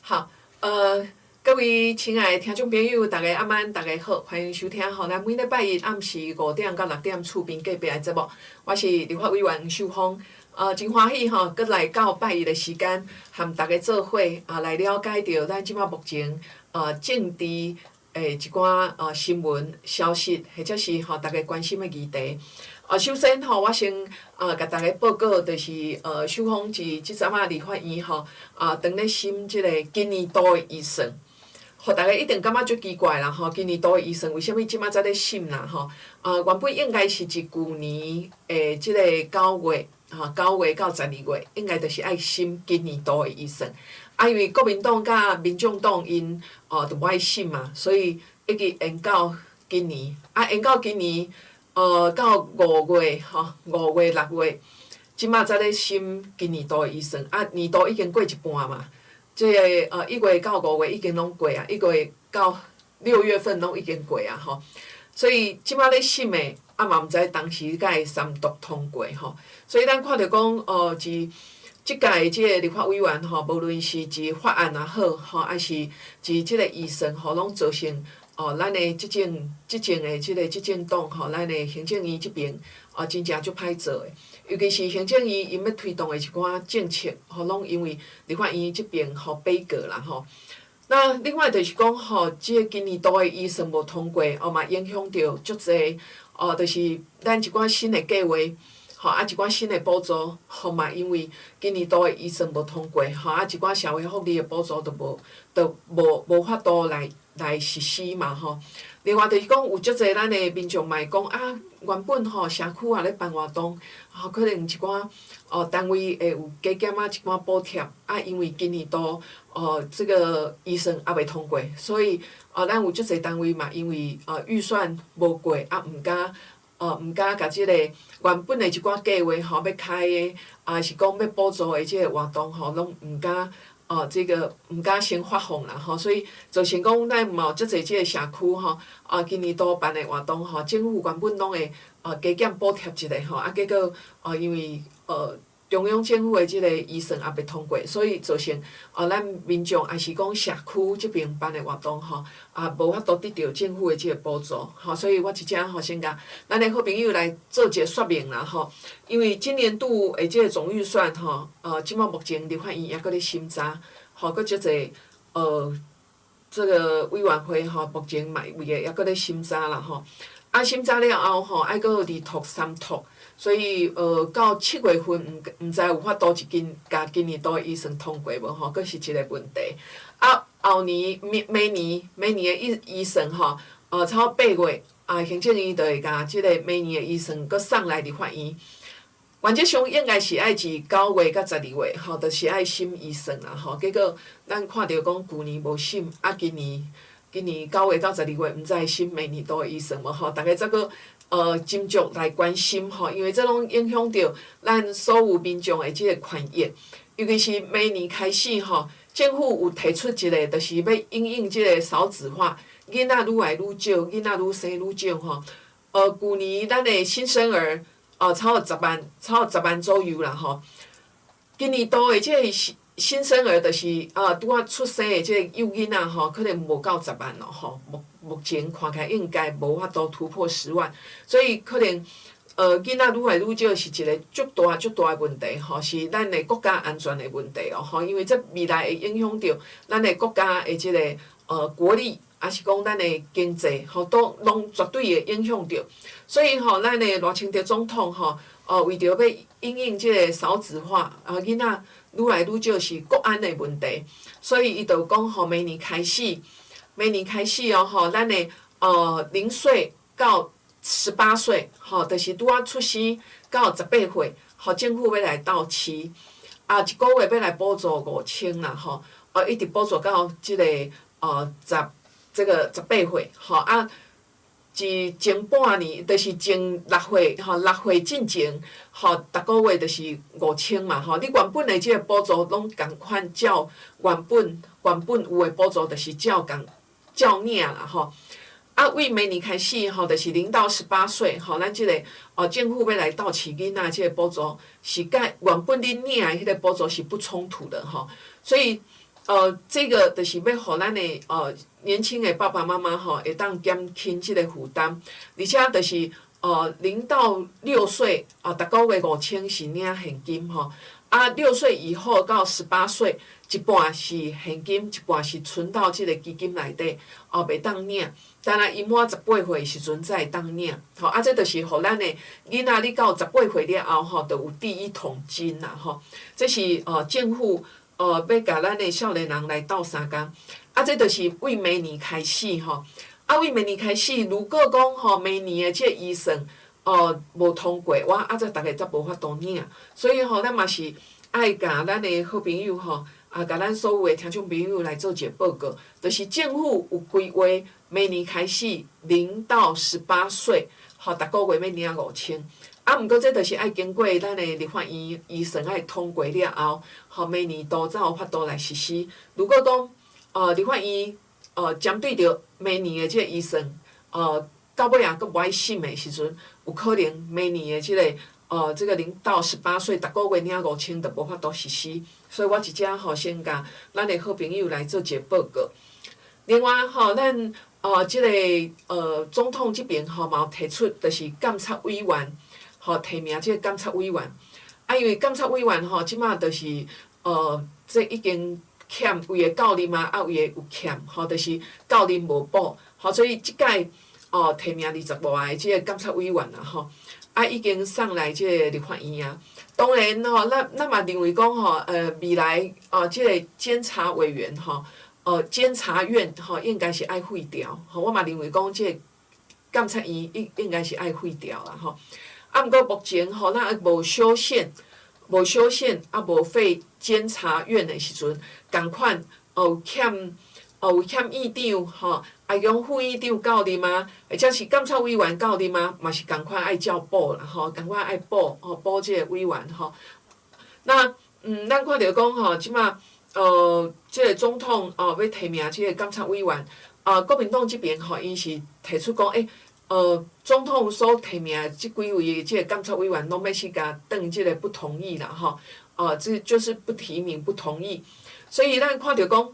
好，各位親愛的聽眾朋友，大家暗安，大家好，歡迎收聽吼，咱每禮拜一暗時5點到6點厝邊隔壁的節目。我是立法委員黃秀芳，真歡喜吼，閣來到拜一的時間，和大家做伙啊，來了解著咱這擺目前政治的一寡新聞消息，或者是吼大家關心的議題。首先吼，我先共大家報告，就是秀芳佇這陣仔立法院吼，當咧審這个今年度的預算，予大家一定感覺足奇怪啦吼，今年度的預算為啥物這擺才咧審啦吼？原本應該是佇舊年的這个9月，吼，9月到12月，應該就是愛審今年度的預算。啊，因為國民黨佮民眾黨𪜶哦，就無愛審嘛，所以一直延到今年，啊，延到今年。到5月吼，5月6月，這擺才咧審今年度的預算，啊，年度已經過一半嘛，這个1月到5月已經攏過啊，1月到6月份攏已經過啊吼，所以這擺咧審的，啊嘛毋知當時敢會三讀通過吼，所以咱看著講，佇這屆的這个立法委員吼，無論是佇法案也好，吼，抑是佇這个預算吼，攏造成哦，咱的執政的這个執政黨吼，咱的行政院這邊哦，真正足歹做的。尤其是行政院𪜶欲推動的一寡政策，吼，攏因為立法院這邊吼阻過啦吼。那另外就是講吼，這个今年度的預算無通過，哦嘛影響著足濟哦，就是咱一寡新的計劃，吼啊一寡新的補助，吼嘛因為今年度的預算無通過，吼啊一寡社會福利的補助都無法度來實施嘛吼。另外就是講有足濟咱的民眾嘛會講啊，原本吼社區也咧辦活動，吼可能一寡哦單位會有加減仔一寡補貼，啊因為今年度哦這个預算猶未通過，所以哦咱有足濟單位嘛因為預算無過，啊毋敢共這个原本的一寡計劃吼欲開的，抑是講欲補助的這个活動吼，攏毋敢。哦，這个毋敢先發放啦吼，所以造成講咱嘛有足濟這个社區吼，啊，今年度辦的活動吼，政府原本攏會加減補貼一下吼，啊，結果因為中央政府的這个預算猶未通過，所以造成咱民眾抑是講社區這邊辦的活動吼，啊，無法度得著政府的這个補助，吼，所以我佇遮吼先共咱的好朋友來做一个說明啦吼，因為今年度的這个總預算吼，這擺目前立法院猶閣咧審查，吼，閣足濟這个委員會吼，目前嘛為的猶閣咧審查啦吼，啊審查了後吼，愛閣二讀三讀，所以到7月份毋知有法度一今共今年度的預算通過無吼，閣是一个問題。啊，後年明明年明年的預算吼，差不多8月啊，行政院就會共這个明年的預算閣送來立法院。原則上應該是愛佇9月到12月吼，就是愛審預算啦吼。結果咱看著講舊年無審，啊今年9月到12月，毋知會審明年度的預算無吼？大家再閣斟酌來關心吼，因為這攏影響著咱所有民眾的這个權益。尤其是明年開始吼，政府有提出一个，就是欲因應這个少子化，囡仔愈來愈少，囡仔愈生愈少吼。舊年咱的新生兒哦，差不多十萬左右啦吼。今年度的這个新生兒就是啊，拄仔出生的這个幼囡仔吼，可能無夠十萬咯吼。目前看起來應該無法度突破十萬，所以可能囡仔愈來愈少是一个足大足大的問題吼，是咱的國家安全的問題哦吼，因為這未來會影響著咱的國家的這个國力，抑是講咱的經濟吼，都攏絕對會影響著。所以吼，咱的賴清德總統吼，為著欲因應這个少子化，啊，囡仔愈來愈少是國安的問題，所以伊就講吼，明年開始哦吼，咱的0歲到18歲，吼，就是拄仔出生到十八歲，吼，政府欲來鬥飼，啊，一个月欲來補助5000啦吼，哦，一直補助到這个這個十八歲，吼啊，佇前半年，就是前六歲，吼，六歲進前，吼，逐个月就是五千嘛，吼，你原本的這个補助攏仝款，照原本有的補助，就是照仝照領啦，吼。啊，為明年開始，吼，就是0到18歲，吼，咱這个哦，政府欲來鬥飼囡仔這个補助，是佮原本你領的彼个補助是不衝突的，吼。所以，這個就是欲予咱的年輕的爸爸媽媽吼，會當減輕這個負擔，而且就是0到6歲啊，逐個月五千是領現金吼，啊，六歲以後到18歲，一半是現金，一半是存到這個基金內底，哦，袂當領。等來伊滿十八歲時陣才會當領，吼，啊，這就是予咱的囡仔，你到十八歲了後吼，就有第一桶金啦，吼。這是政府欲共咱的少年人來鬥相共，啊，這就是為明年開始吼，啊，為明年開始，如果講吼明年的這個預算無通過，哇，啊，這逐家才無法度領，所以吼，咱嘛是愛共咱的好朋友吼，啊，共咱所有的聽眾朋友來做一個報告，就是政府有規劃，明年開始0到18歲，吼，逐個月欲領五千。啊，毋過這就是愛經過咱的立法院預算愛通過了後，吼，明年度才有法度來實施。如果講，立法院針對著明年的這個預算，到尾仔閣無愛審的時陣，有可能明年的這個0到18歲逐個月領五千，就無法度實施。所以我佇遮吼，先共咱的好朋友來做一個報告。另外吼，咱這個總統這邊吼嘛有提出，就是監察委員，吼提名這個監察委員。啊，因為監察委員吼，這馬就是這已經欠有的到任啊，啊有的有欠，吼，就是到任無補，吼，所以這擺提名25個這個監察委員啊，吼，啊已經送來這個立法院啊。當然吼，咱嘛認為講吼，未來哦，這個監察委員吼，監察院吼，應該是愛廢掉，吼，我嘛認為講這個監察院應該是愛廢掉啦，吼。啊，毋過目前吼，咱無修憲，無修憲，啊無廢監察院的時陣，仝款有欠院長吼，啊用副院長到任啊，或者是監察委員到任啊，嘛是仝款愛照補啦，吼，仝款愛補吼，補這個委員吼。那咱看著講吼，這馬這個總統哦欲提名這個監察委員，啊，國民黨這邊吼，𪜶是提出講，欸，總統所提名的這幾位這個監察委員，攏欲去共轉這個不同意啦，吼，哦，這就是不提名不同意，所以咱看著講，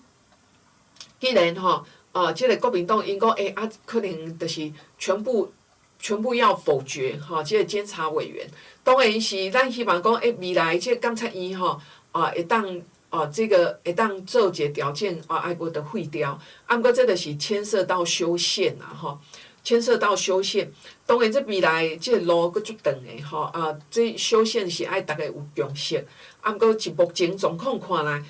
既然吼，這個國民黨𪜶講，欸，啊，可能就是全部要否決吼，這個監察委員，當然是咱希望講，欸，未來這個監察院吼，啊，會當哦，這個會當做一個條件，啊，愛無就廢掉，啊，毋過這就是牽涉到修憲啦，吼。牽涉到修憲，當然這未來這個路閣足長的吼，啊，這修憲是愛逐家有共識，啊，毋過就目前狀況看來，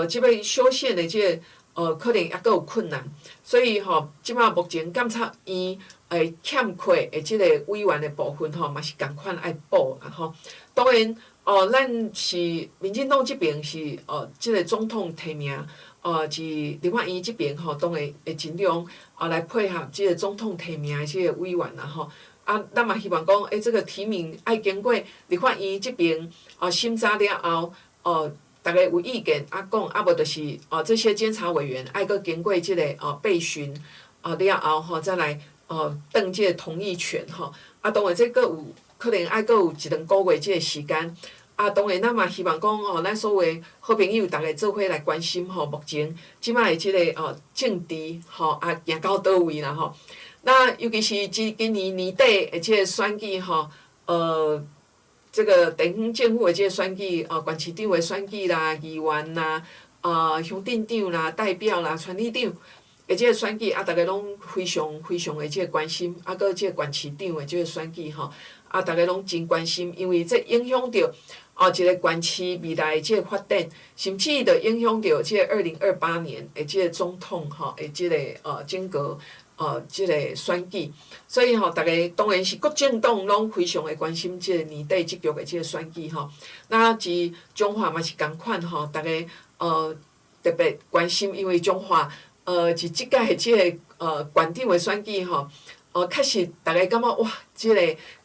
這欲修憲的這個，可能猶閣有困難，所以吼，這馬目前監察院會欠缺的這個委員的部分吼，嘛是仝款愛補啦吼。當然，哦，咱是民進黨這邊是這個總統提名。佇立法院這邊吼，當然會盡量啊來配合這個總統提名的這個委員啦吼。啊，咱嘛希望講，欸，這個提名愛經過立法院這邊啊審查了後，哦，逐家有意見啊講，啊無就是哦這些監察委員愛閣經過這個哦備詢啊了後吼，再來哦轉這個同意權吼。啊，當然這閣有可能愛閣有一兩個月這個時間。啊，當然，咱嘛希望講吼，咱所有的好朋友逐家做伙來關心吼，目前這擺的這個哦政治吼啊行到佗位啦吼。那尤其是今年年底的這個選舉吼，這個地方政府的這個選舉，哦，縣市長的選舉啦、議員啦、鄉鎮長啦、代表啦、村里長的這個選舉，啊，逐家攏非常非常的這個關心，啊，閣這個縣市長的這個選舉吼，啊，逐家攏真關心，因為這影響著哦，一個縣市未來的這個發展，甚至著影響著這個2028年的這個總統吼的這個整個這個選舉，所以吼，逐家當然是各政黨攏非常的關心這個年底這局的這個選舉吼。那佇彰化嘛是仝款吼，逐家特別關心，因為彰化佇這擺的這個縣長的選舉吼，確實逐家感覺哇，這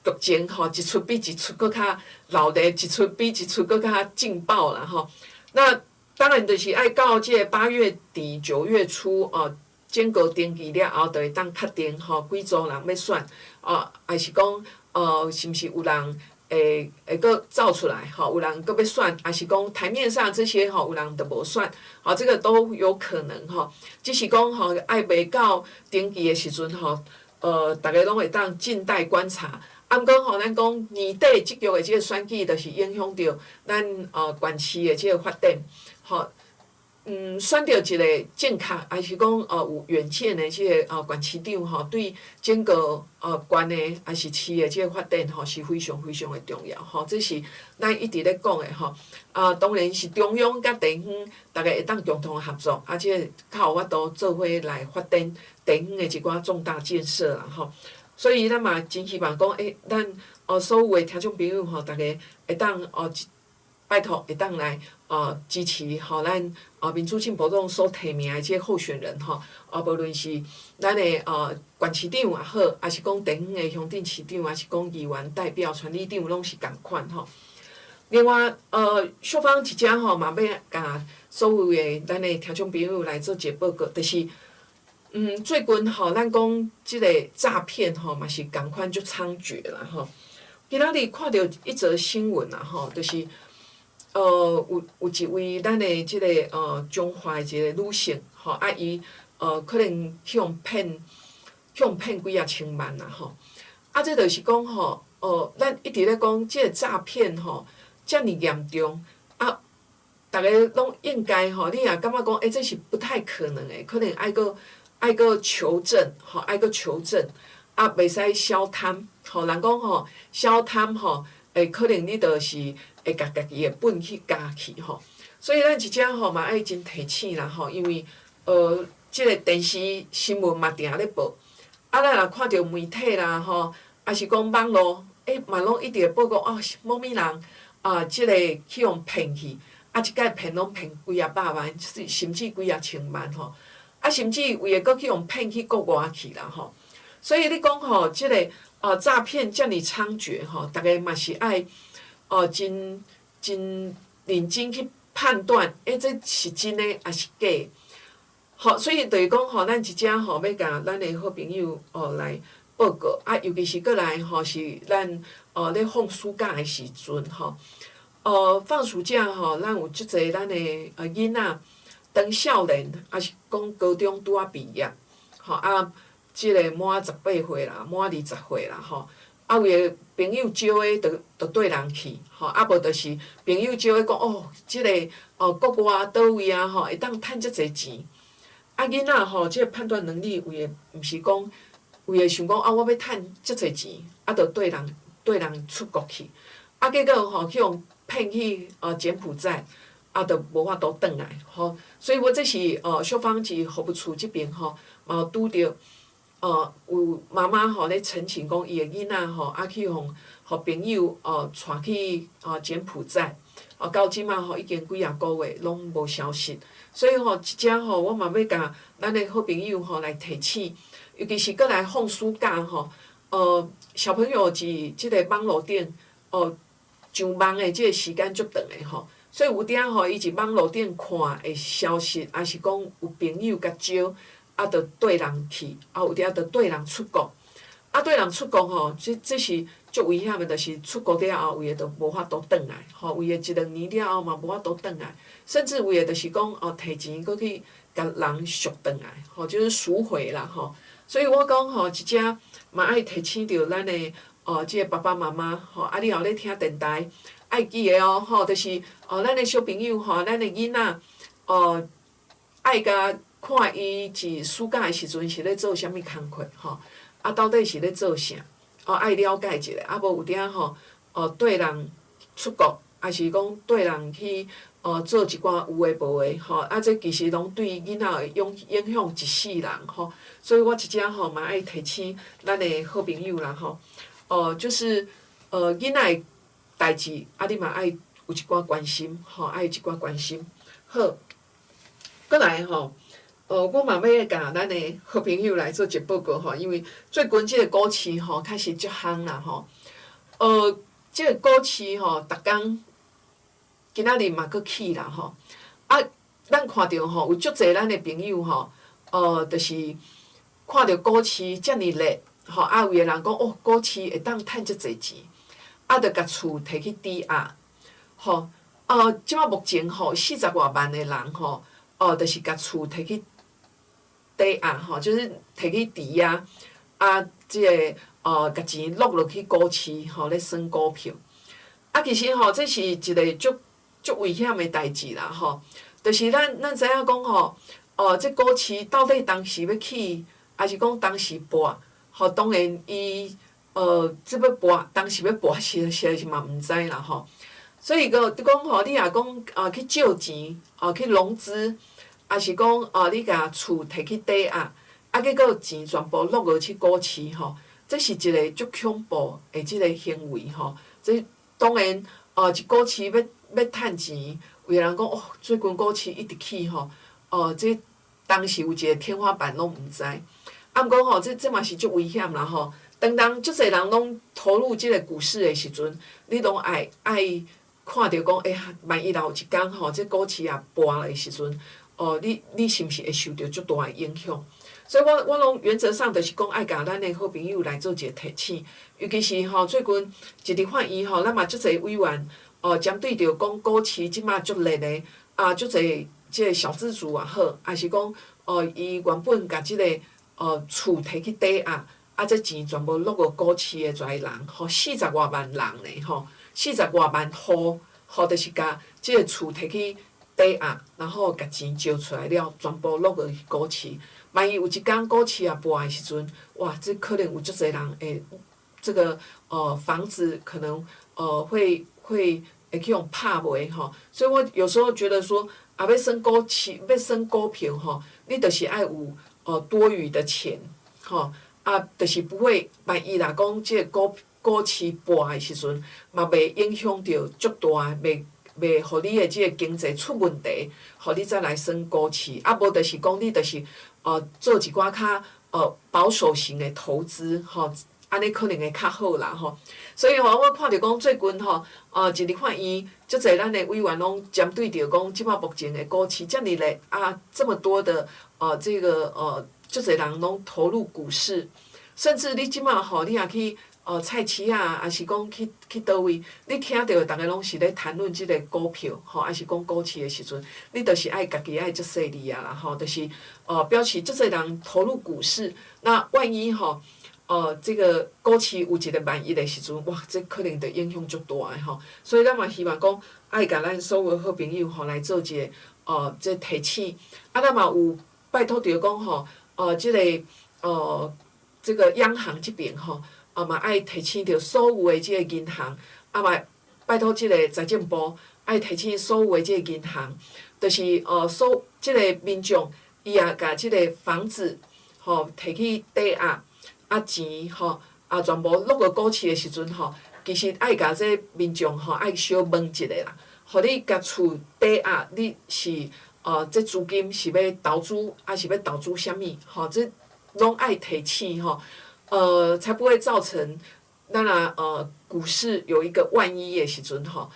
個劇情吼一齣比一齣閣較鬧熱，一齣比一齣閣較勁爆啦吼。那當然就是愛到這個8月底9月初哦，整個登記了後，就會當確定吼幾組人欲選，哦，還是講是毋是有人會閣走出來吼，有人閣欲選，抑是講台面上這些吼，有人就無選，吼，這個都有可能吼。只是講吼，愛未到登記的時陣吼，逐家攏會當靜待觀察。啊，毋過吼，咱講年底這局的這個選舉，就是影響著咱縣市的這個發展，吼。選著一個正確，抑是講有遠見的這個縣市長吼，對整個縣的抑是市的這個發展吼，是非常非常的重要吼。這是咱一直咧講的吼。啊，當然是中央佮地方，逐家會當共同合作，啊，這個較有法度做伙來發展地方的一寡重大建設啦吼。所以咱嘛真希望講，咱所有的聽眾朋友吼，逐家會當拜託會當來支持吼咱民主進步黨所提名的這個候選人吼，無論是咱的縣市長也好，抑是講地方的鄉鎮市長，抑是講議員代表、村里長，攏是仝款吼。另外，秀芳佇遮吼嘛欲共所有的咱的聽眾朋友來做一個報告，就是最近吼，咱講這個詐騙吼嘛是仝款足猖獗啦吼。今仔日看著一則新聞啦吼，就是有一位咱的這個彰化的一個女性吼，啊伊可能去予騙，去予騙幾仔千萬啦吼。啊，這就是講吼，咱一直咧講這個詐騙吼，遮爾嚴重，啊，逐家攏應該吼，你若感覺講，這是不太可能的，可能愛閣愛閣求證，吼，愛閣求證，啊，袂使小貪，吼，人講吼，小貪吼，會可能你就是會共家己的本去加去吼，所以咱佇遮吼嘛愛真提醒啦吼，因為這個電視新聞嘛定咧報，啊，咱若看著媒體啦吼，抑是講網路，嘛攏一直會報講哦，某物人啊，這個去予騙去，啊，一擺騙攏騙幾仔百萬，甚至幾仔千萬吼，啊，甚至有的閣去予騙去國外去啦吼，所以你講吼，這個詐騙遮爾猖獗吼，逐家嘛是愛真真認真去判斷，這是真的抑是假的？好，所以就是講吼，咱佇遮吼欲共咱的好朋友來報告，啊，尤其是閣來吼是咱咧放暑假的時陣吼，放暑假吼，咱有足濟咱的囡仔當少年，抑是講高中拄仔畢業，吼啊，這個滿18歲啦，滿20歲啦，吼。啊，有的朋友招的，就綴人去，吼，啊無就是朋友招的講哦，這個國外佗位啊，吼，會當趁遮濟錢。啊，囡仔吼，這個判斷能力有的毋是講，有的想講啊，我欲趁遮濟錢，啊，就綴人出國去，啊，結果吼去予騙去柬埔寨，啊，就無法度轉來，吼。所以我這是秀芳佇服務處這邊吼，嘛有拄著。有媽媽吼咧陳情講，伊的囡仔吼啊去予予朋友帶去柬埔寨，到這馬吼已經幾仔個月攏無消息，所以吼佇遮吼我嘛欲共咱的好朋友吼來提醒，尤其是閣來放暑假吼，小朋友佇這個網路頂上網的這個時間足長的吼，所以有當吼伊佇網路頂看的消息，抑是講有朋友共招。啊，就綴人去，啊，有當就綴人出國，啊，綴人出國吼，這是足危險的，就是出國了後，有的就無法度轉來，吼，有的一兩年了後嘛無法度轉來，甚至有的就是講提錢閣去共人贖轉來，吼，就是贖回啦，吼。所以我講吼，佇遮嘛愛提醒著咱的這個爸爸媽媽，吼，啊，你若咧聽電台，愛記得哦，吼，就是咱的小朋友吼，咱的囡仔，愛共看伊佇暑假的時陣是咧做啥物工課吼，啊，到底是咧做啥？愛了解一下，啊，無有當吼，綴人出國，抑是講綴人去做一寡有的無的吼，啊，這其實攏對囡仔會影響一世人吼，所以我佇遮吼嘛愛提醒咱的好朋友啦吼，就是囡仔的代誌，啊，你嘛愛有一寡關心吼，愛有一寡關心。好，閣來吼。我嘛欲共咱的好朋友來做一個報告吼，因為最近這個股市吼確實足夯啦吼。這個股市吼，逐工今仔日嘛閣起啦吼。啊，咱看著吼，有足濟咱的朋友吼，就是看著股市遮爾熱，吼，啊，有的人講哦，股市會當趁足濟錢。啊，就共厝提去抵押，吼，這馬目前吼四十外萬的人吼，就是共厝提去抵押吼，就是提去抵押，啊，這个共錢落落去股市吼，咧算股票。啊，其實吼，這是一個足足危險的代誌啦，吼，就是咱知影講吼，這股市到底當時欲起，抑是講當時跋，吼，當然伊這欲跋，當時欲跋實實在是嘛毋知啦，吼。所以閣你講吼，你若講啊去借錢，啊去融資，抑是講啊你共厝提去抵押，啊結果錢全部落落去股市吼，這是一個足恐怖的這个行為吼。這當然，一股市欲欲趁錢，有的人講哦，最近股市一直起吼，這當時有一個天花板攏毋知。啊，毋過吼，這嘛是足危險啦吼。當當足濟人攏投入這個股市的時陣，你攏愛愛看著講，欸呀，萬一若有一工吼，這股市也跋的時陣，你是毋是會受著足大的影響？所以我攏原則上就是講愛共咱的好朋友來做一個提醒，尤其是吼最近一立法院吼，咱嘛足濟委員針對著講股市這馬足熱的，啊，足濟這個小資族也好，抑是講伊原本共這個厝提去抵押，啊，這錢全部落入股市的遮人，吼，四十外萬人呢，吼，四十外萬戶，吼，就是共這個厝提去抵押，然後共錢借出來了，全部落入去股市。萬一有一工股市也跋的時陣，哇，這可能有足濟人會這個房子可能會去予拍賣吼。所以我有時候覺得說，啊，欲算股市，欲算股票吼，你就是愛有多餘的錢，吼，啊，就是不會萬一若講這個股市跋的時陣，嘛袂影響著足大，袂予你的這個經濟出問題，予你再來算股市。啊，無就是講你就是做一寡較保守型的投資，吼，按呢可能會較好啦，吼。所以吼，我看著講最近吼，一立法院足濟咱的委員攏針對著講，這馬目前的股市遮爾熱啊，這麼多的這個足濟人攏投入股市，甚至你這馬吼，你若去菜市仔，抑是講去佗位，你聽著逐家攏是咧談論這个股票，吼，抑是講股市的時陣，你就是愛家己愛足細膩啊啦，吼，就是表示足濟人投入股市，那萬一吼，這个股市有一个萬一的時陣，哇，這可能就影響足大的吼。所以咱嘛希望講，愛共咱所有好朋友吼來做一个這提醒，啊，咱嘛有拜託著講吼，這個央行這邊吼。啊嘛愛提醒著所有的這个銀行，啊嘛拜託這個財政部愛提醒所有的這个銀行，就是所這个民眾伊也共這个房子吼提去抵押，啊錢吼啊全部落入股市的時陣吼，其實愛共這民眾吼愛小問一下啦，予你共厝抵押，你是這資金是欲投資，抑是欲投資啥物？吼，這攏愛提醒吼。才不會造成咱若股市有一個萬一的時陣吼，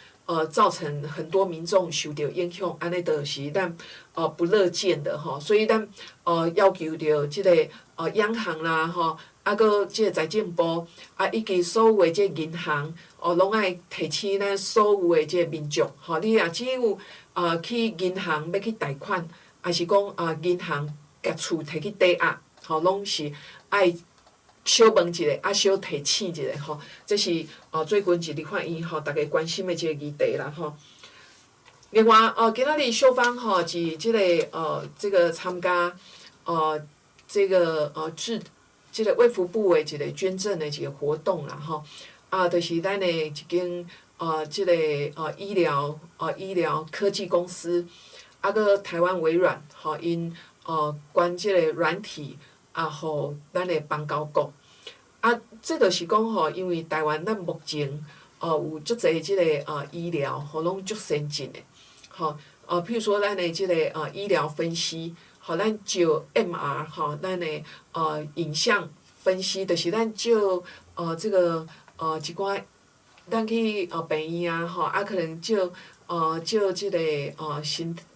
造成很多民眾受著影響，按呢就是咱不樂見的吼，所以咱要求著這個央行啦吼，啊閣這個財政部啊以及所有的這個銀行哦，攏愛提醒咱所有的這個民眾吼，你若只有去銀行欲去貸款，抑是講啊銀行共厝提去抵押，吼，攏是愛小問一下，啊，小提醒一下吼，這是最近一立法院吼，逐家關心的這個議題啦吼。另外今仔日秀芳吼佇這個參加這個致這個衛福部的一個捐贈的一個活動啦吼，啊，就是咱的一間這個醫療科技公司，啊，閣台灣微軟吼，𪜶捐這個軟體。啊，予咱的邦交國，啊，這就是講吼，因為台灣咱目前有足濟這個醫療吼攏足先進的，吼，譬如說咱的這個醫療分析，吼，咱照 MR 吼，咱的影像分析，就是咱照這個一寡，咱去病院啊吼，啊可能照這個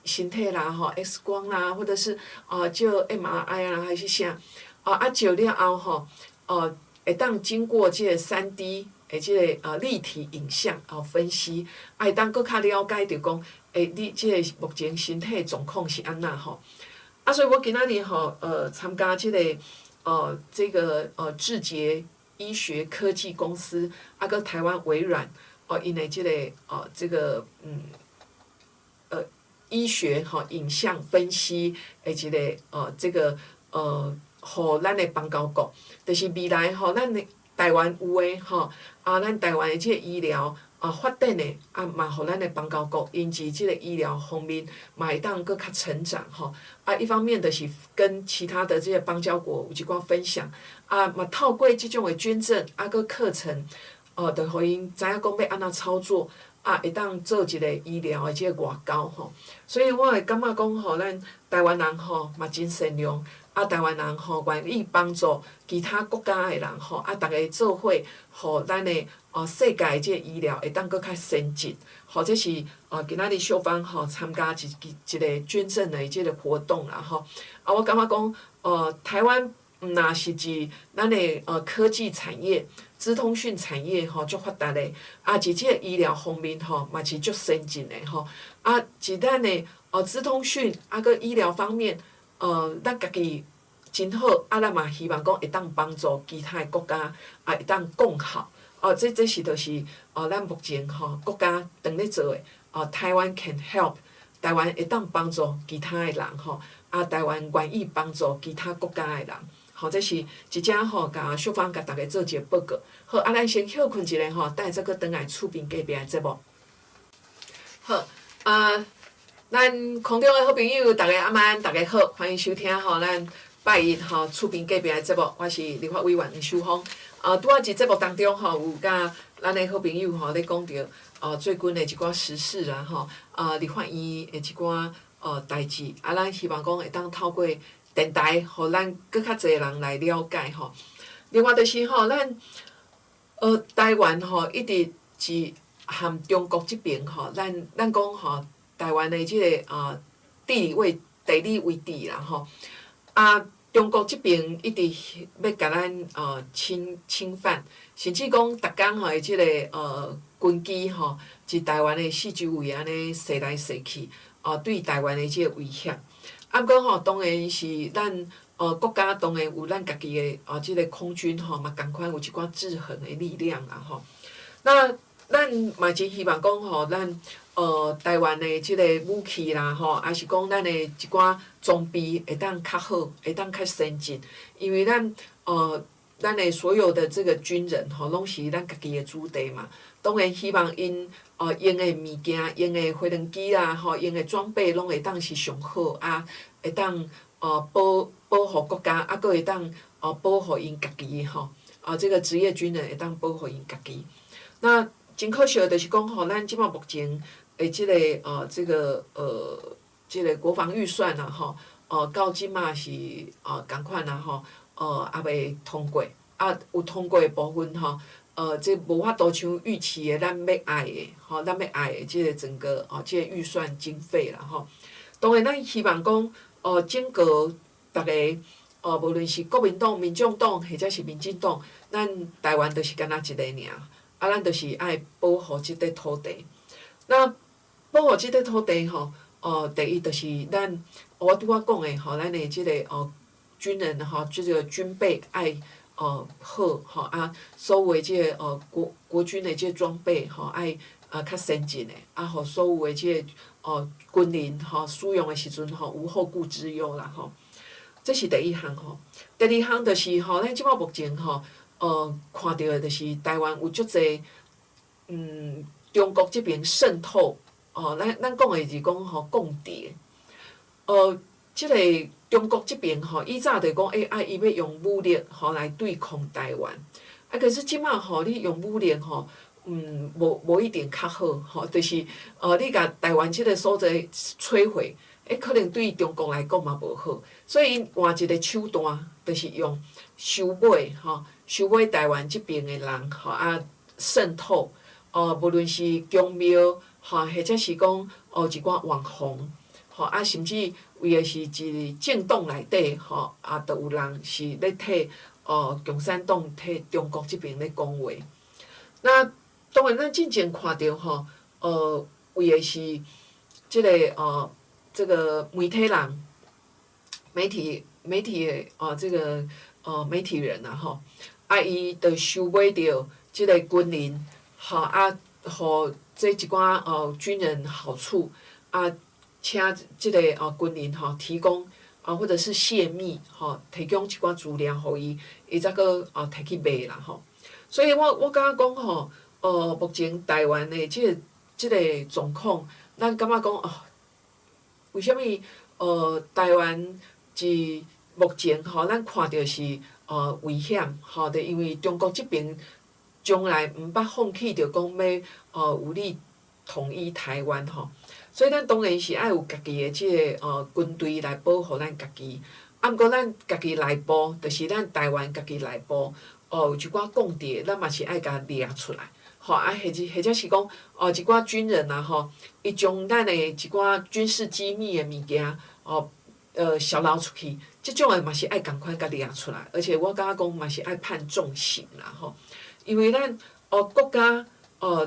身體啦吼，X 光啦，或者是照 MRI 啊，還是啥，啊照了後吼，會當經過這個3D 的這个立體影像分析，會當閣較了解著講，你這个目前身體狀況是按怎吼。所以我今仔日吼，參加這個智捷醫學科技公司，閣台灣微軟，𪜶的這個醫學吼影像分析的一个予咱的邦交國，就是未來吼，咱的台灣有的吼，咱台灣的這個醫療發展的，嘛，予咱的邦交國𪜶佇這個醫療方面嘛會當閣較成長吼。一方面就是跟其他的這個邦交國有一寡分享，嘛透過這種的捐贈，閣課程，就予𪜶知影講欲按怎操作，會當做一個醫療的這個外交吼。所以我會感覺講吼，咱台灣人吼嘛真善良，台灣人吼願意幫助其他國家的人吼，逐家做伙，予咱的世界的這個醫療會當閣較先進，吼，這是今仔日秀芳吼參加一一個捐贈的這個活動啦吼。我感覺講，台灣毋若是佇咱的科技產業、資通訊產業吼足發達的，佇這個醫療方面吼嘛是足先進的吼。佇咱的資通訊閣醫療方面，咱家己真好，咱嘛希望講會當幫助其他的國家，會當共好。這是就是咱目前吼國家當咧做的。台灣 can help，台灣會當幫助其他的人吼，台灣願意幫助其他國家的人。吼，這是一隻吼，共秀芳共逐家做一個報告。好，咱先歇睏一下吼，等下再閣轉來厝邊隔壁的節目。好，咱空中的好朋友，逐家暗安，逐家好，歡迎收聽吼咱拜一吼厝邊隔壁的節目，我是立法委員黃秀芳。拄仔佇節目當中吼，有佮咱的好朋友吼咧講著最近的一寡時事啦吼，立法院的一寡代誌，咱希望講會當透過電台，予咱閣較濟人來了解吼。另外就是吼，咱台灣吼一直是和中國這邊吼，咱講吼，台灣的這个地理位置啦吼，中國這邊一直欲共咱侵犯，甚至講逐工吼的這个軍機吼，佇台灣的四周圍按呢踅來踅去，對台灣的這个威脅。毋過吼，當然是咱國家當然有咱家己的這个空軍吼，嘛仝款有一寡制衡的力量啦吼。那咱嘛真希望講吼，咱台灣的這个武器啦吼，抑是講咱的一寡裝備會當較好，會當較先進，因為咱的所有的這個軍人吼，攏是咱家己的子弟嘛。當然希望𪜶用的物件、用的飛行機啦吼，用的裝備攏會當是上好啊，會當保護國家，閣會當保護𪜶家己吼。這個職業軍人會當保護𪜶家己。那真可惜的就是講吼，咱這擺目前的這個國防預算啊吼，到這擺是仝款啊吼，猶未通過，有通過的部分吼，這無法度像預期的咱欲愛的吼，咱欲愛的這個整個這個預算經費啦吼。當然咱希望講，整個逐个，無論是國民黨、民眾黨或者是民進黨，咱台灣就是干焦一个爾，咱就是愛保護這塊土地。那保護這塊土地吼，第一就是咱我拄仔講的吼，咱的這個軍人吼，這個軍備愛好吼，所有的這个國軍的這個裝備吼愛較先進的，予所有的這個軍人吼使用的時陣吼無後顧之憂啦吼。這是第一項吼。第二項就是吼，咱這擺目前吼，看著的就是台灣有足濟，中國這邊滲透，咱講的是講吼共諜，這個中國這邊吼，以早就講，伊欲用武力吼來對抗台灣，可是這擺吼，你用武力吼，無一定較好吼，就是你共台灣這個所在摧毀，可能對中國來講嘛無好，所以𪜶換一個手段，就是用收買吼，收買台灣這邊的人吼滲透，無論是宮廟吼，或者是講一寡網紅，吼甚至為的是一政黨內底吼，都有人是咧替共產黨替中國這邊咧講話。那當然，咱進前看著吼，為的是這個媒體人，媒體的哦，這個媒體人啊吼，啊，伊就收買著這個軍人，吼啊，予這一寡軍人好處，啊，請這個軍人吼提供啊，或者是洩密吼，提供一寡資料予伊，伊才閣摕去賣啦吼。所以我感覺講吼，目前台灣的這個狀況，咱感覺講哦，為啥物台灣佇目前吼，咱看著是危險吼，就因為中國這邊從來毋捌放棄著講欲武力統一台灣吼，所以咱當然是愛有家己的這個軍隊來保護咱家己。啊，毋過咱家己內部，就是咱台灣家己內部，哦，有一寡共諜，咱嘛是愛共掠出來，吼啊，或者是講，哦，一寡軍人啊，吼，伊將咱的一寡軍事機密的物件，哦，洩露出去，這種的嘛是愛仝款共掠出來，而且我感覺講嘛是愛判重刑啦，吼，因為咱國家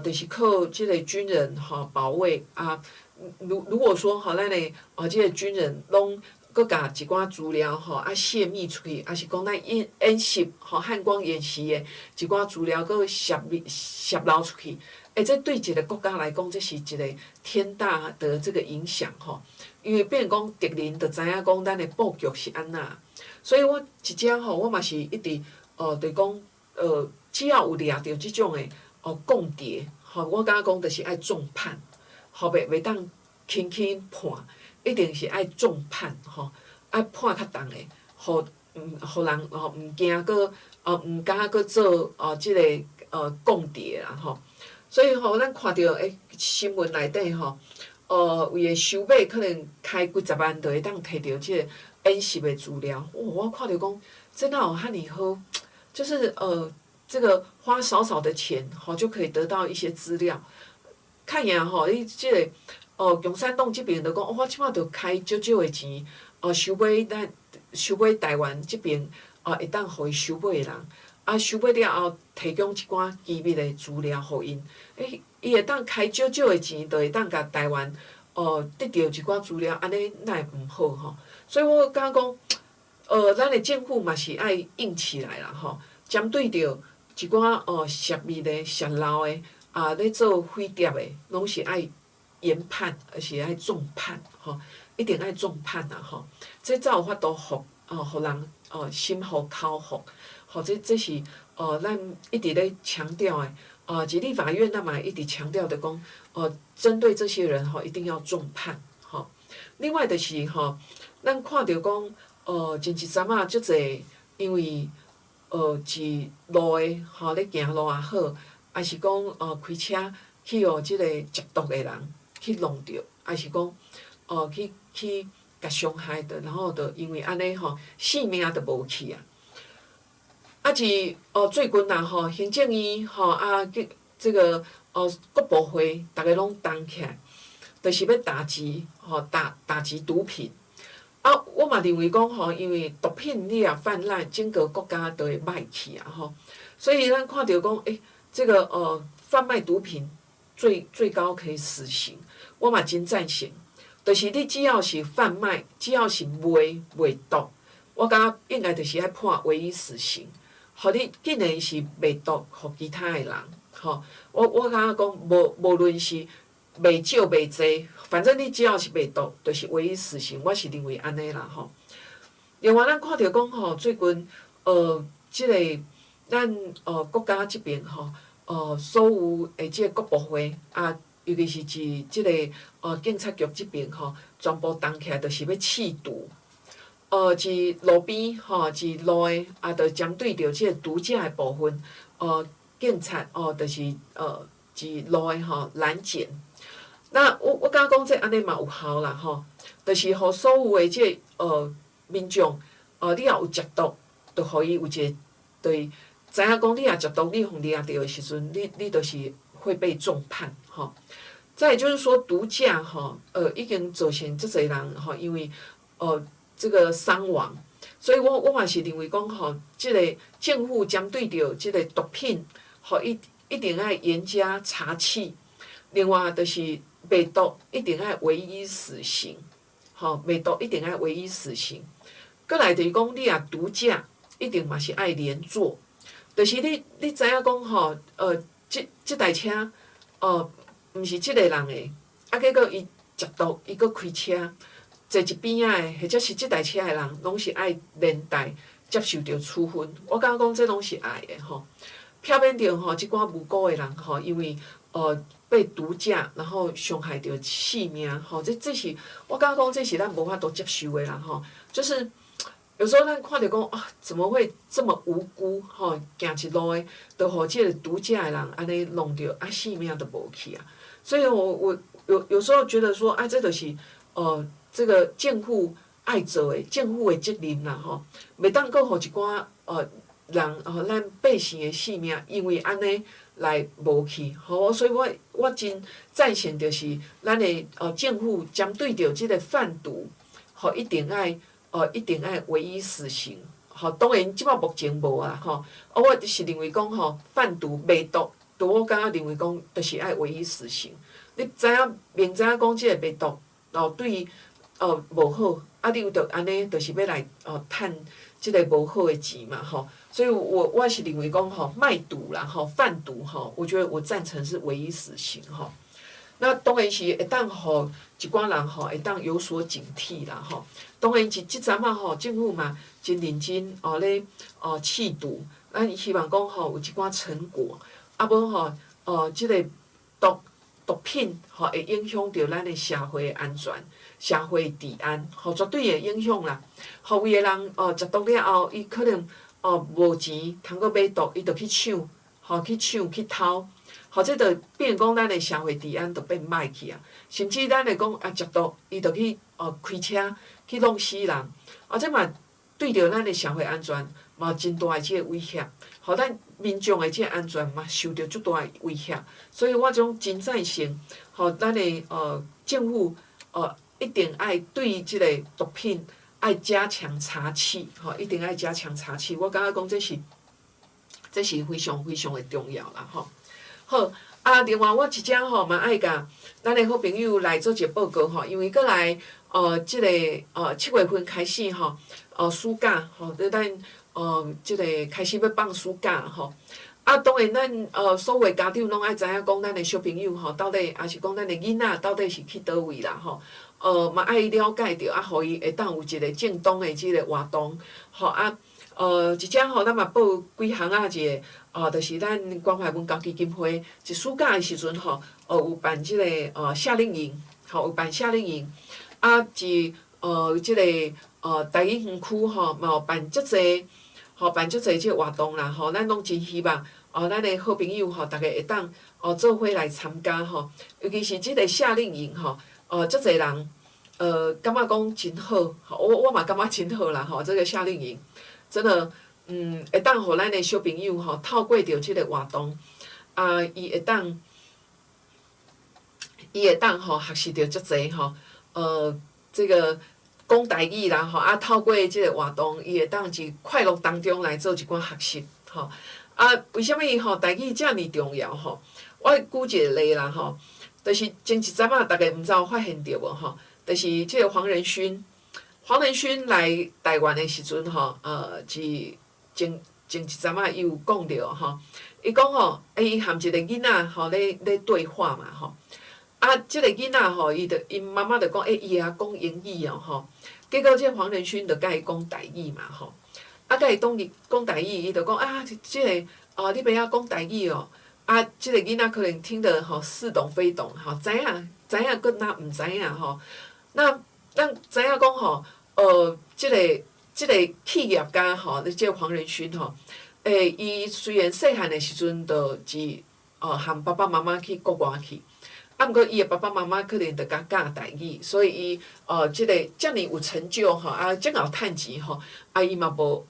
就是靠這個軍人吼保衛啊。如果說吼，咱的這個軍人攏閣共一寡資料吼啊洩密出去，抑是講咱演習吼漢光演習的一寡資料閣洩密洩露出去，欸，這對一個國家來講，這是一個天大的這個影響吼。因為變成講敵人就知影講咱的布局是按怎，所以我一直吼我嘛是一直就講只要有掠著這種的共諜吼，我感覺講就是愛重判，吼袂當輕輕判。一定是愛重判吼，愛判較重的，予予人吼毋驚閣毋敢閣做這個共諜啦吼。所以吼，咱看著新聞內底吼，為了收買可能開幾十萬就會當摕著這個演習的資料，哦，我看著講，這哪有遐爾好？就是這個花少少的錢吼就可以得到一些資料。較贏吼，你這個共產黨這邊就講，我這擺就開少少的錢，收買咱收買台灣這邊會當予伊收買的人，啊，收買了後提供一寡機密的資料予𪜶，欸，伊會當開少少的錢，就會當共台灣得著一寡資料，按呢哪會毋好吼？所以我感覺講，咱的政府嘛是愛硬起來啦吼，針對著一寡洩密的、洩露的，啊，咧做匪諜的，攏是愛嚴判，而且愛重判吼，一定愛重判啊吼，這才有法度予人心服口服，吼，這是咱一直咧強調的，佇立法院咱嘛一直強調的講，針對這些人吼，一定要重判吼。另外就是吼，咱看著講，前一陣仔足濟，因為佇路的吼咧行路也好，抑是講開車去予這個食毒的人去弄著，抑是講去共傷害著，然後就因為按呢吼，性命就無去啊。啊，佇最近啊吼，行政院吼啊，這個國部會，逐个攏動起來，就是欲打擊吼打擊毒品。啊，我嘛認為講吼，因為毒品你若泛濫，整個國家都會歹去啊吼。所以咱看著講，欸，這個販賣毒品最高可以死刑，我嘛真贊成。就是你只要是販賣，只要是賣毒，我感覺應該就是愛判唯一死刑。予你竟然是賣毒予其他的人，吼，我感覺講無論是賣少賣濟，反正你只要是賣毒，就是唯一死刑。我是認為按呢啦吼。另外，咱看著講吼，最近這個咱國家這邊吼，所有的這個國部會啊，尤其是佇這個警察局這邊吼，全部動起來，就是欲緝毒。佇路邊吼，佇路的啊，就針對著這個毒駕的部分，警察哦，就是佇路的吼攔檢。那我感覺講這按呢嘛有效啦吼，就是予所有的這個民眾，你若有食毒，就予伊有一個對知影講你若食毒，你予掠著的時陣，你就是會被重判吼。再來就是說毒駕吼，已經造成足濟人吼，因為這個傷亡，所以我嘛是認為講吼，這個政府針對著這個毒品，予伊一定愛嚴加查緝。另外就是賣毒一定愛唯一死刑，吼，賣毒一定愛唯一死刑。閣來就是講，你若毒駕，一定嘛是愛連坐。就是你知影講吼，這台車，毋是這个人的，啊，結果伊食毒，伊閣開車，坐一邊仔的，或者是這台車的人，攏是愛連帶接受著處分。我感覺講這攏是愛的吼，避免著吼這寡無辜的人吼，因為被毒駕，然後傷害著性命吼，這是我感覺講這是咱無法度接受的啦吼，就是有時候咱看著講啊，怎麼會這麼無辜吼，行一路的，就予這個毒駕的人按呢弄著，啊，性命都無去啊。所以我有時候覺得說，啊，這就是這個政府愛做的，政府的責任啦吼，袂當閣予一寡人吼，咱百姓的性命因為按呢來無去，吼，所以我真贊成，就是咱的政府針對著這個販毒，吼，一定愛唯一死刑，吼，當然這擺目前無啊，吼，啊，我是認為講吼，販毒賣毒，我感覺認為講，就是愛唯一死刑。你知影明知影講這個賣毒，哦，對無好，啊，你有著按呢，就是欲來趁這個無好的錢嘛，吼。所以我是認為講吼，賣毒啦，吼，販毒吼，我覺得我贊成是唯一死刑，吼。那當然是會當予一寡人吼，會當有所警惕啦，吼。當然是這陣仔吼，政府嘛真認真哦咧緝毒，咱希望講吼有一寡成果，啊無吼這個毒品吼會影響著咱的社會安全、社會治安，吼絕對會影響啦。予有的人食毒了後，伊可能無錢通閣買毒，伊就去搶，吼去搶去偷，吼這就變講咱的社會治安就變歹去啊。甚至咱會講啊食毒，伊就去開車去弄死人，啊這嘛對著咱的社會安全嘛有真大的這個威脅，予咱民眾的這個安全嘛受著足大的威脅。所以我種真贊成，予咱的政府一定愛對這個毒品愛加強查緝，吼，一定愛加強查緝。我感覺講這是非常非常的重要啦，吼。好，啊，另外我這遮吼嘛愛共咱的好朋友來做一個報告吼，因為過來這個7月份開始吼，暑假吼，咱這個開始欲放暑假吼。啊，當然咱所有家長攏愛知影講，咱的小朋友吼，到底抑是講咱的囡仔到底是去佗位啦吼。嘛愛了解著，啊，予伊會當有一個正當的這個活動，吼啊，一遮吼，咱嘛報幾項仔一個，就是咱關懷文教基金會，佇暑假的時陣吼，有辦這個夏令營，吼，有辦夏令營，啊，佇這個台語園區吼，嘛有辦足濟，吼，辦足濟這個活動啦，吼，咱攏真希望，咱的好朋友吼，逐家會當做伙來參加吼，尤其是這個夏令營吼。足濟人，感覺講真好，我嘛感覺真好啦吼。這個夏令營，真的，會當予咱的小朋友吼，透過著這個活動，啊，伊會當吼學習著足濟吼，這個講台語啦吼，啊，透過這個活動，伊會當佇快樂當中來做一寡學習，吼。啊，為啥物吼台語遮爾重要吼？我舉一個例啦吼。就是前一陣仔，逐家毋知有發現著無吼？就是這個黃仁勳，黃仁勳來台灣的時陣吼，是前一陣仔伊有講著吼，伊講吼，伊含一個囡仔吼咧對話嘛吼，啊，這個囡仔吼，伊就𪜶媽媽就講，欸，伊會曉講英語哦吼，結果這個黃仁勳就共伊講台語嘛吼，啊，共伊講講台語，伊就講啊，這個哦，你袂曉講台語哦。啊，這個囡仔可能聽得吼似懂非懂，吼，知影知影，閣若毋知影吼。那咱知影講吼，這個企業家吼，這個黃仁勳吼，欸，伊雖然細漢的時陣就是含爸爸媽媽去國外去，啊，毋過伊的爸爸媽媽可能就共教台語，所以伊這個遮爾有成就吼，啊，遮𠢕趁錢吼，啊，伊嘛無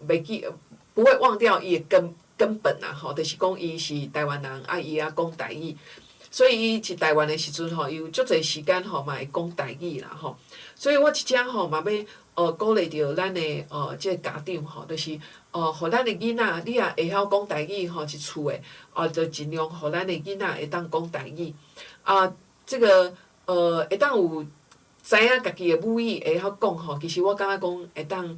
袂記，不會忘掉伊的根本啊吼，就是講伊是台灣人，啊，伊會曉講台語。所以伊佇台灣的時陣吼，伊有足濟時間吼，嘛會講台語啦吼。所以我佇遮吼嘛欲鼓勵著咱的這個家長吼，就是予咱的囡仔，你若會曉講台語吼，一厝的哦，就盡量予咱的囡仔會當講台語。啊，這個會當有知影家己的母語會曉講吼，其實我感覺講會當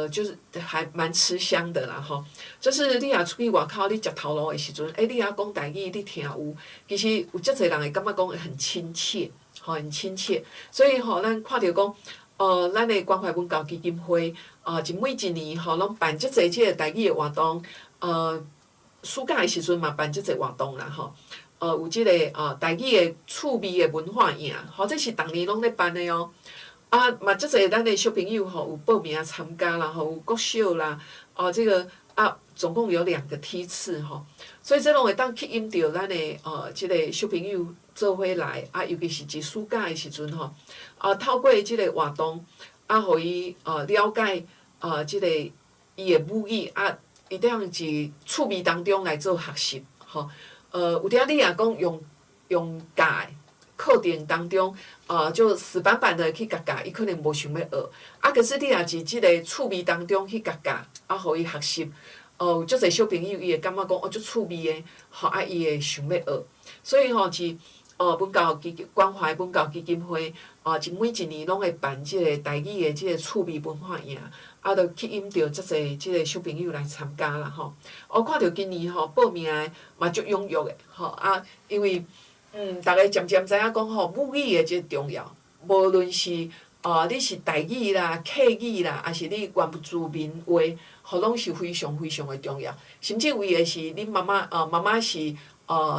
就是還蠻吃香的啦吼。就是你若出去外口，你食頭路的時陣，欸，你會曉講台語，你聽有，其實有足濟人會感覺講很親切，吼，很親切。所以吼，咱看著講，咱的關懷文教基金會，一每一年吼，攏辦足濟這個台語的活動，暑假的時陣嘛辦足濟活動啦吼。有這個台語的趣味的文化營，吼，這是逐年攏咧辦的哦。啊，嘛足濟咱的小朋友吼有報名參加啦，吼，有國小啦，哦，這個啊，總共有兩個梯次吼，所以這攏會當吸引著咱的這個小朋友做伙來，啊，尤其是佇暑假的時陣吼，啊，透過這個活動，啊，予伊了解這個伊的母語，啊，伊當佇趣味當中來做學習，吼。有當你若講用教的課程當中，就死板板的去共教，伊可能無想欲學。啊，可是你若佇這個趣味當中去共教，啊，予伊學習，有足濟小朋友伊會感覺講哦，足趣味的，吼，啊，伊會想欲學。所以吼，是文教基金關懷文教基金會，一每一年攏會辦這個台語的這個趣味文化營，啊，就吸引著足濟這個小朋友來參加啦吼。我看著今年吼報名的嘛足踴躍的吼啊，因為逐家漸漸知影講吼母語的這個重要，無論是你是台語啦、客語啦，抑是你原住民話，吼攏是非常非常的重要。甚至為的是恁媽媽，媽媽是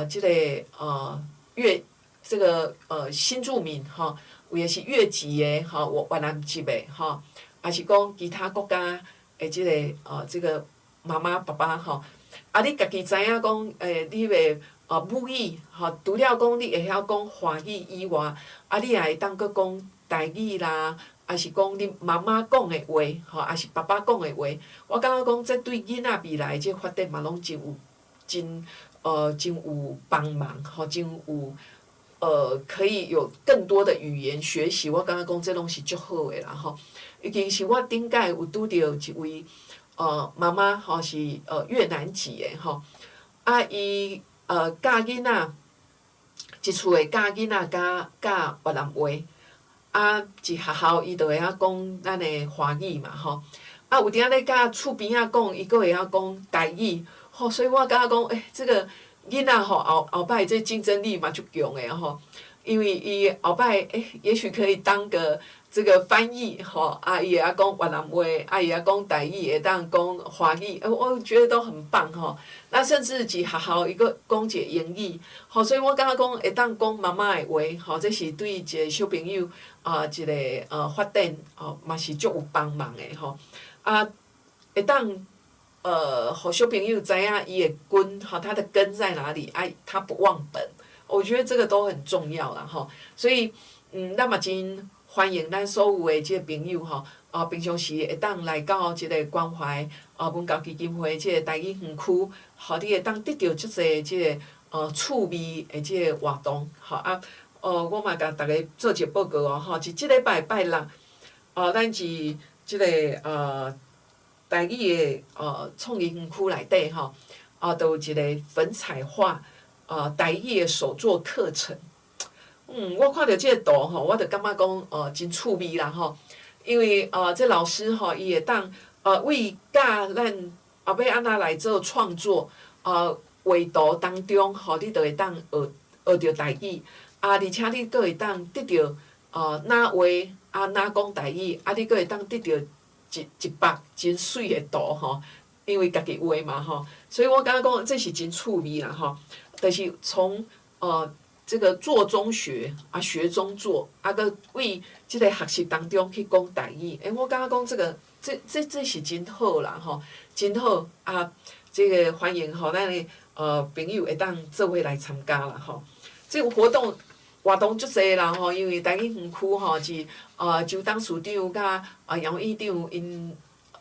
這個越這個新住民吼，有的是越籍的吼，越南籍的吼，抑是講其他國家的這個這個媽媽爸爸吼，啊，你家己知影講，你的母語吼，除了講你會曉講華語以外，啊，你也會當閣講台語啦，抑是講恁媽媽講的話，吼，抑是爸爸講的話，我感覺講這對囡仔未來這個發展嘛，攏真有真有幫忙，吼，真有可以有更多的語言學習，我感覺講這攏是足好的啦，吼。尤其是我頂擺有拄著一位媽媽，吼，是越南籍的，吼，啊，伊教囡仔，一厝的教囡仔教教越南話，啊，佇學校伊就會曉講咱的華語嘛，吼，啊，有當咧佮厝邊仔講，伊閣會曉講台語，吼，所以我感覺講，欸，這個囡仔吼後後擺這競爭力嘛足強的吼，因為伊後擺欸，也許可以當個這個翻譯吼，啊，伊會曉講越南話，啊，伊會曉講台語，會當講華語，我覺得都很棒吼。那甚至佇學校伊閣講一個英語，吼，所以我感覺講會當講媽媽的話，吼，這是對一個小朋友啊，一個發展吼，嘛是足有幫忙的吼。啊，會當予小朋友知影伊的根，吼，他的根在哪裡，啊，他不忘本，我覺得這個都很重要啦，吼。所以，咱嘛真歡迎咱所有的這個朋友吼，啊，平常時會當來到這個關懷文教基金會這個台語園區，予你會當得著足濟這個趣味的這個活動，吼啊，我嘛共逐家做一個報告哦，吼，佇這禮拜拜六，咱佇這個台語的創意園區內底吼，啊，都有一個粉彩畫台語的手作課程。我看著這個圖吼，我就感覺講真趣味啦吼，因為這老師吼，伊會當為教咱後欲按怎來做創作，畫圖當中吼，你就會當學學著台語，啊，而且你閣會當得著哪畫啊哪講台語，啊，你閣會當得著一一幅真媠的圖吼，因為家己畫嘛吼，所以我感覺講這是真趣味啦吼，就是從這個做中學，啊學中做，啊閣為這個學習當中去講台語，欸，我感覺講這個這是真好啦吼，真好啊！這個歡迎吼，咱的朋友會當做伙來參加啦吼。這個活動足濟啦吼，因為台語園區吼是周董事長佮楊院長𪜶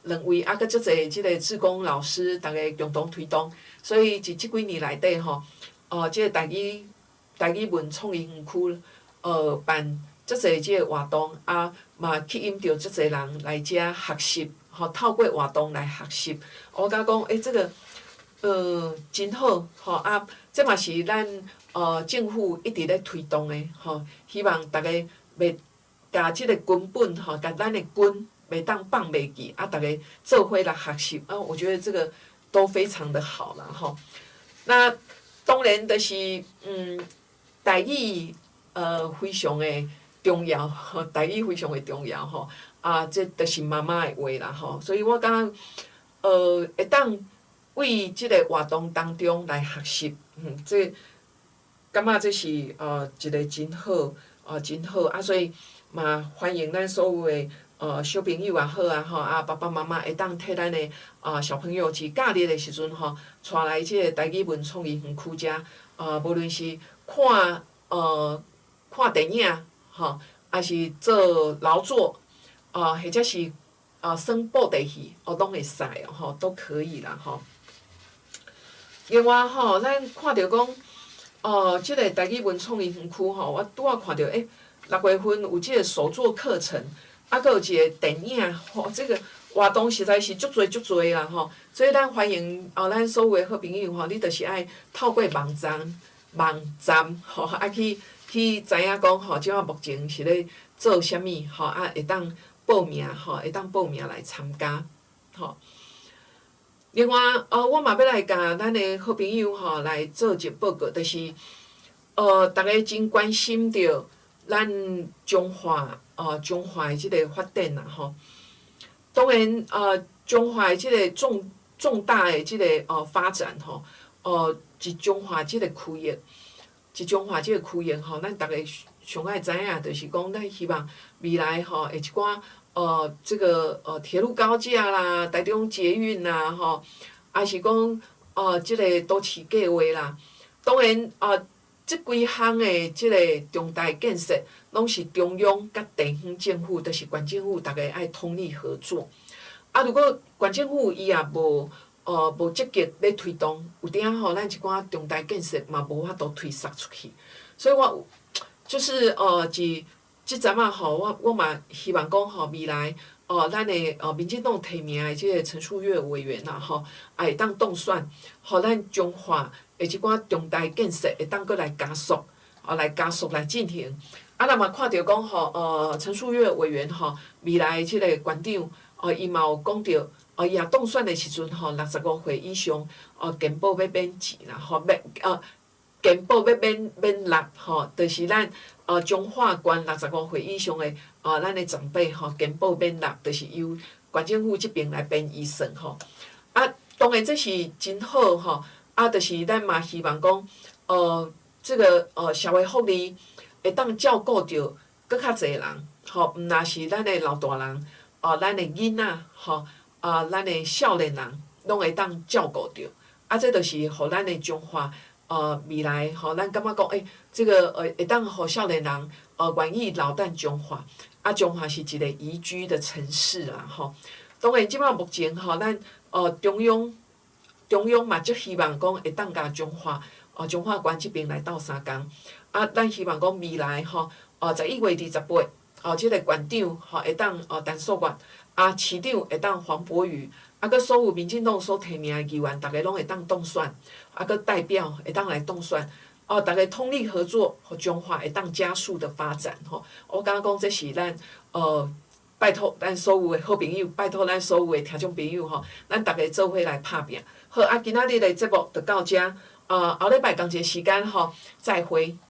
兩位啊，閣足濟這個志工老師，逐家共同推動，所以佇這幾年內底吼，這個台語。台語文創意園區辦遮濟這个活動，啊嘛吸引著遮濟人來遮學習，吼，透過活動來學習。我感覺講，欸，這個真好，吼啊，這嘛是咱政府一直咧推動的，吼，希望逐家袂共這個根本吼，共咱的根袂當放袂記，啊，逐家做伙來學習，啊，我覺得這個都非常的好啦，吼。那當然就是台語非常的重要，吼，台語非常的重要吼，啊，這就是媽媽的話啦，吼，所以我感覺會當為這個活動當中來學習，這感覺這是一個真好，真好，啊，所以嘛歡迎咱所有的小朋友也好啊，吼，啊，爸爸媽媽會當替咱的小朋友佇假日的時陣吼，帶來這個台語文創意園區遮，無論是看電影，吼，抑是做勞作，或者是耍布袋戲，哦，攏會使哦，吼，都可以啦，吼。另外吼，咱看著講，這個台語文創意園區吼，我拄仔看著，欸，6月份有這個手作課程，啊，閣有一個電影，吼，這個活動實在是足濟足濟啦，吼。所以咱歡迎咱所有的好朋友吼，你就是愛透過網站，吼，啊去知影講吼，這馬目前是咧做啥物，吼，啊會當報名，吼，會當報名來參加，吼。另外，我嘛欲來共咱的好朋友吼來做一個報告，就是，逐家真關心著咱彰化的這個發展啦，吼。當然，彰化的這個重大的這個發展吼，佇彰化這個區域，佇彰化這個區域吼，咱逐家上愛知影，就是講咱希望未來吼會一寡這個鐵路高架啦、台中捷運啦，吼，抑是講這個都市計劃啦。當然，這幾項的這個重大建設，攏是中央佮地方政府，就是縣政府，逐家愛通力合作。啊，如果縣政府伊也無積極咧推動，有當吼，咱一寡重大建設嘛無法度推捒出去。所以我就是佇這陣仔吼，我嘛希望講吼，未來咱的民進黨提名的這個陳樹岳委員啦吼，也會當當選，予咱彰化的這寡重大建設會當閣來加速，來加速來進行。啊，咱嘛看著講吼，陳樹岳委員吼，未來這個縣長，伊嘛有講著，伊若當選的時陣吼，65歲以上，健保欲免錢啦，吼，健保欲免納吼，就是咱彰化縣六十五歲以上的咱的長輩吼，健保免納，就是由縣政府這邊來編預算吼。啊，當然這是真好吼，啊，就是咱嘛希望講，這個社會福利會當照顧著閣較濟人，吼，毋但是咱的老大人，咱的囡仔，吼，啊，咱的少年人，攏會當照顧著。啊，這就是予咱的彰化，未來吼，咱感覺講，欸，這個會當予少年人願意留佇彰化，啊，彰化是一個宜居的城市啦，吼。當然，這擺目前吼，咱中央嘛足希望講會當共彰化縣這邊來鬥相共。啊，咱希望講未來吼，11月28，這個縣長吼會當陳素月，啊，市長會當黃柏瑜，啊，閣所有民進黨所提名的議員，逐家攏會當當選，啊，閣代表會當來當選，逐家通力合作，予彰化會當加速的發展吼。我感覺講這是咱拜託咱所有的好朋友，拜託咱所有的聽眾朋友吼，咱逐家做伙來拍拚。好，啊，今仔日的節目就到遮，後禮拜仝一个時間吼，再會。